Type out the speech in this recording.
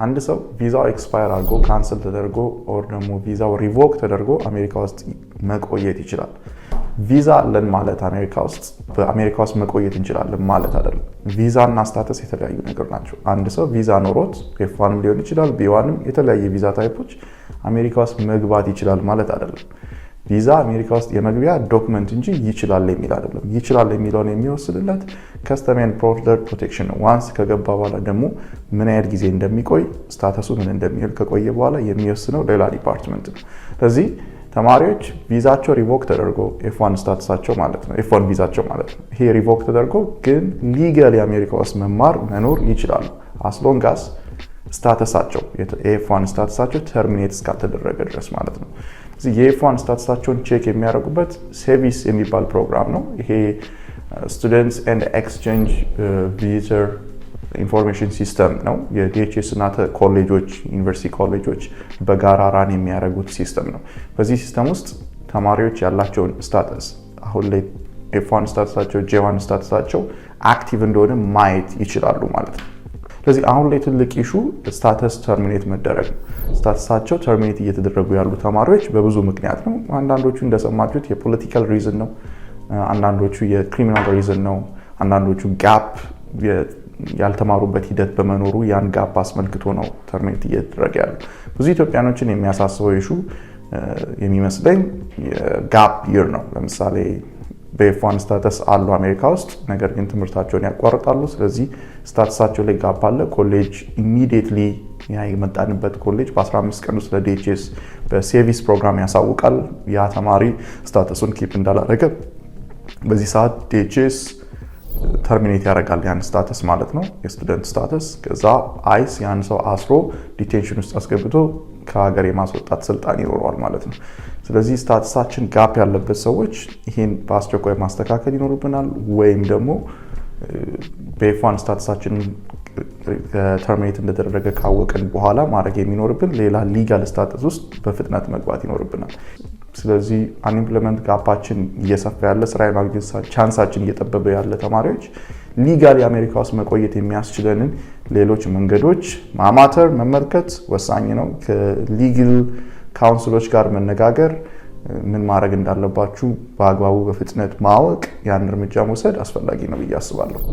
አንድ ሰው ቪዛው expire አድርጎ፣ cancel ተደርጎ or ደግሞ ቪዛው revoke ተደርጎ አሜሪካ ውስጥ መቆየት ይችላል። ቪዛ አለን ማለት አሜሪካ ውስጥ በአሜሪካ ውስጥ መቆየት እንችላለን ማለት አይደለም። ቪዛ እና status የተለያዩ ነገር ናቸው። አንድ ሰው ቪዛ ኖሮት F1ም ሊሆን ይችላል፣ B1ም፣ የተለያየ ቪዛ type ኦች፣ አሜሪካ ውስጥ መግባት ይችላል ማለት አይደለም። ቪዛ አሜሪካ ውስጥ የመግቢያ document እንጂ ይችላል የሚል አይደለም። ይችላል የሚለውን የሚወስንለት Custom and Border Protection ነው። Once ከገባ በኋላ ደግሞ ምን ያህል ጊዜ እንደሚቆይ፣ status ኡ ምን እንደሚል ከቆየ በኋላ የሚወስነው ሌላ department ነው። ስለዚህ ተማሪዎች ቪዛቸው revoke ተደርጎ፣ F1 status ኣቸው ማለት ነው፣ F1 ቪዛቸው ማለት ነው። ይሄ revoke ተደርጎ ግን legally አሜሪካ ውስጥ መማር መኖር ይችላሉ፣ as long as status ኣቸው፣ የ F1 status ኣቸው terminate እስካልተደረገ ድረስ ማለት ነው። የ F1 status ኣቸውን check የሚያደርጉበት SEVIS የሚባል ፕሮግራም ነው። ይሄ Students and Exchange Visitor Information System ነው። የ DHS እና ኮሌጆች፣ ዩኒቨርሲቲ ኮሌጆች በጋራ run የሚያደርጉት system ነው። በዚህ system ውስጥ ተማሪዎች ያላቸውን status፣ አሁን ላይ F1 status ኣቸው፣ J1 status ኣቸው active እንደሆነ ማየት ይችላሉ ማለት ነው። ስለዚህ አሁን ላይ ትልቅ issue status terminate መደረግ ነው። Status ኣቸው terminate እየተደረጉ ያሉ ተማሪዎች በብዙ ምክንያት ነው። አንዳንዶቹ እንደሰማችሁት የ political reason ነው። አንዳንዶቹ የ criminal reason ነው። አንዳንዶቹ gap፣ ያልተማሩበት ሂደት በመኖሩ ያን gap አስመልክቶ ነው terminate እየተደረገ ያሉ። ብዙ ኢትዮጵያኖችን የሚያሳስበው issue የሚመስለኝ gap year ነው። ለምሳሌ በ F1 status አሉ አሜሪካ ውስጥ፣ ነገር ግን ትምህርታቸውን ያቋርጣሉ። ስለዚህ status ኣቸው ላይ gap አለ። ኮሌጅ immediately፣ ያ የመጣንበት ኮሌጅ በ15 ቀን ውስጥ ለ DHS በ SEVIS ፕሮግራም ያሳውቃል፣ ያ ተማሪ status ኡን keep እንዳላረገ። በዚህ ሰዓት DHS terminate ያደርጋል ያን status ማለት ነው፣ የ student status። ከዛ ICE ያን ሰው አስሮ detention ውስጥ አስገብቶ ከሀገር የማስወጣት ስልጣን ይኖረዋል ማለት ነው። ስለዚህ status ኣችን gap ያለበት ሰዎች ይህን በአስቸኳይ ማስተካከል ይኖርብናል፣ ወይም ደግሞ በ F1 status ኣችን terminate እንደተደረገ ካወቅን በኋላ ማድረግ የሚኖርብን ሌላ legal status ውስጥ በፍጥነት መግባት ይኖርብናል። ስለዚህ unemployment gap ኣችን እየሰፋ ያለ፣ ስራ የማግኘት chance ኣችን እየጠበበ ያለ ተማሪዎች legally አሜሪካ ውስጥ መቆየት የሚያስችለንን ሌሎች መንገዶች ማማተር፣ መመልከት ወሳኝ ነው። ከ legal counsel ኦች ጋር መነጋገር፣ ምን ማድረግ እንዳለባችሁ በአግባቡ በፍጥነት ማወቅ፣ ያን እርምጃ መውሰድ አስፈላጊ ነው ብዬ አስባለሁ።